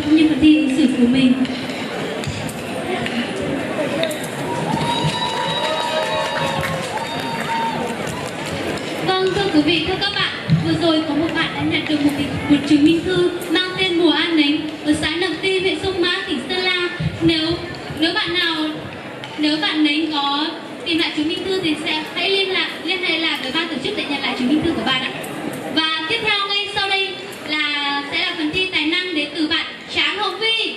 Cũng như phần thi ứng xử của mình. Vâng, thưa quý vị, thưa các bạn, vừa rồi có một bạn đã nhận được một, một chứng minh thư mang tên Mùa A Nếng ở xã Nậm Ti, huyện Sông Mã, tỉnh Sơn La. Nếu nếu bạn nào nếu bạn Nến có tìm lại chứng minh thư thì sẽ hãy liên lạc liên hệ lại với ban tổ chức để nhận lại chứng minh thư của bạn ạ. Và tiếp theo ngay sau đây là sẽ là phần thi tài năng đến từ bạn Tráng Hồng Vy.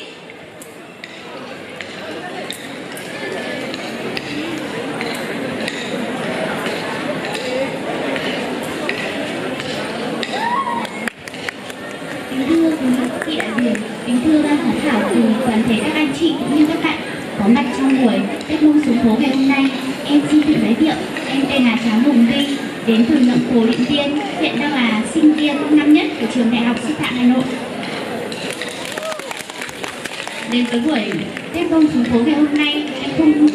Kính thưa quý vị đại diện, kính thưa ban giám khảo cùng toàn thể các anh chị cũng như các bạn có mặt trong buổi Tết Mông Xuống Phố ngày hôm nay. Em xin tự giới thiệu, em tên là Tráng Hùng Vy, đến từ Nậm Pồ, Điện Biên, hiện đang là sinh viên năm nhất của trường Đại học Sư phạm Hà Nội. Đến với buổi Tết Mông Xuống Phố ngày hôm nay, em không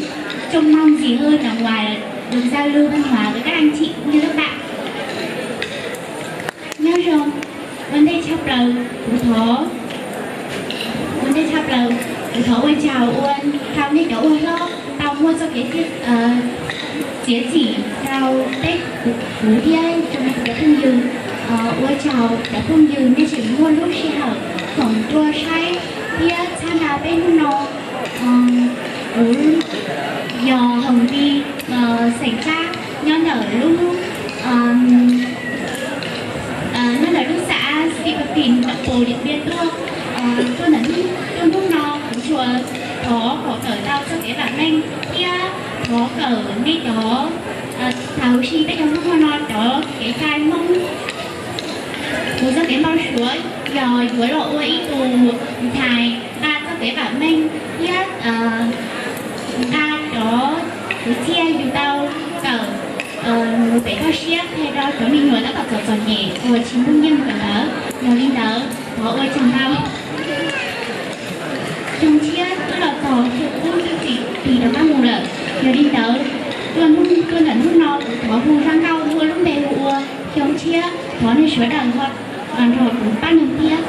trông mong gì hơn là ngoài được giao lưu văn hóa với các anh chị cũng như các bạn. Nyob zoo, ua ntej tshaj plaws, kuv thov, ua ntej tshaj plaws, kuv thov ua tsaug ua rau nej cov uas hlob tau muaj txoj kev txiav txim rau peb, kuv thiab cov phooj ywg. Ua tsaug cov phooj ywg nej tseem muaj lub sij hawm khoom tuaj saib thiab txhawb nqa peb hnub no. Kuv yog Hồng Vy, xeem Tsab, nyob ntawm lub, nyob ntawm lub xã Sipafin, Nậm Pồ, Điện Biên tuaj. Tuaj ntawm hnub, tuaj hnub no kuv tsuas thov kom kawm tau txoj kev vam meej thiab thov kawm nej cov, thaum huv si peb cov Hmoob no cov kev cai Hmoob. Kuv txoj kev npau suav yog yuav los ua ib tug ntxhais nqa txoj kev vam meej thiab nqa cov kwv txhiaj yus tau kawm mus pem toj siab qhia rau cov me nyuam tab tom txom txom nyem uas tsis muaj nyiaj mus kawm ntawv. Yog li ntawd thov ua tsaug ntau. Xyoo tshiab twb los txog xyoo qub twb txim tig rov qab mus lawm. Yog li ntawd, tuaj hnub, tuaj ntawm hnub no kuv thov hu zaj nkauj muaj lub npe hu ua Xyoo Tshiab, thov nej sawv daws ho los nrog kuv pab neeg thiab.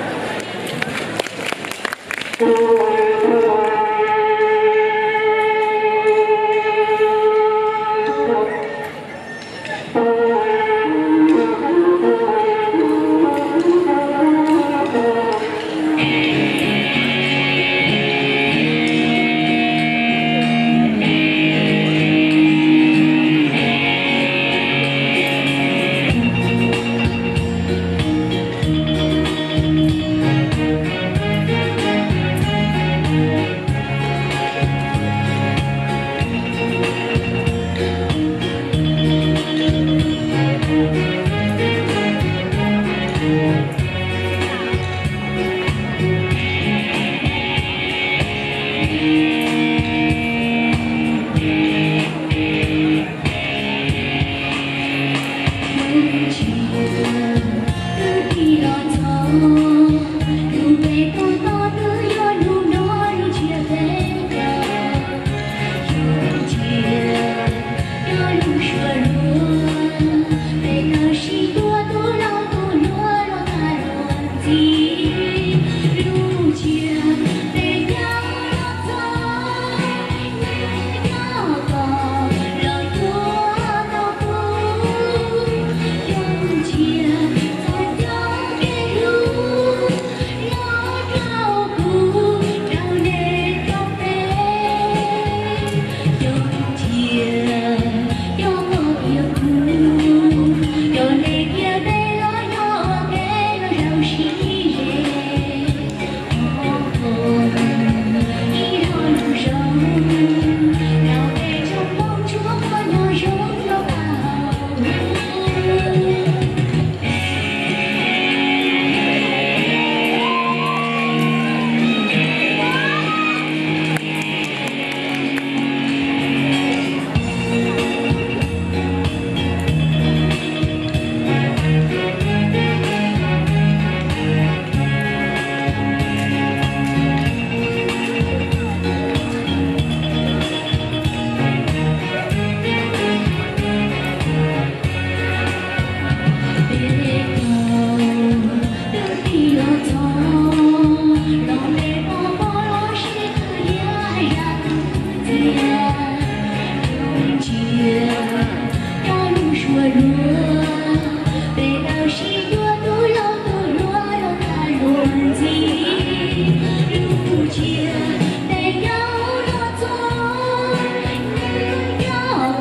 Cia peb cov los txog, nws coj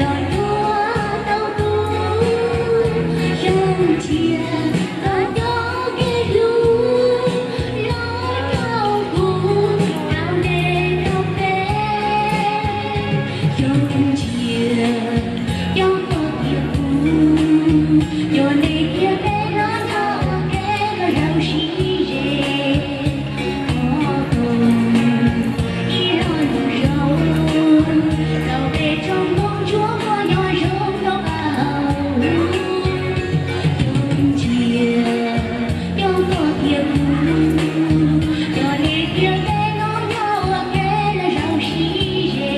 los tuav tau kuv. Xyoo tshiab los coj kev hlub los rau kuv, tau ntes rau peb. Xyoo tshiab coj tuaj tiav kuv, coj ntes tiav peb los nyob ua ke los zaum sib ze. Ib lo lus zoo, tau peb tsoom Hmoob Ntsuab muaj nyob zoo rau peb. Xyoo tshiab coj tuaj tiav kuv, coj ntes tiav peb los nyob ua ke los zaum sib ze.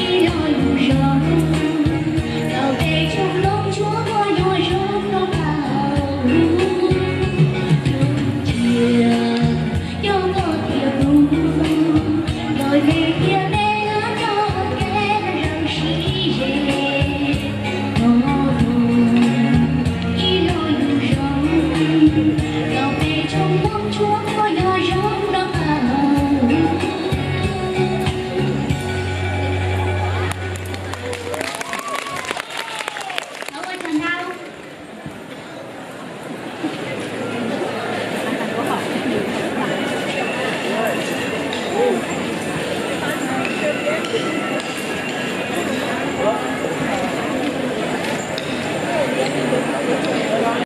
Ib lo lus zoo, tau peb tsoom Hmoob Ntsuab muaj nyob zoo rau peb.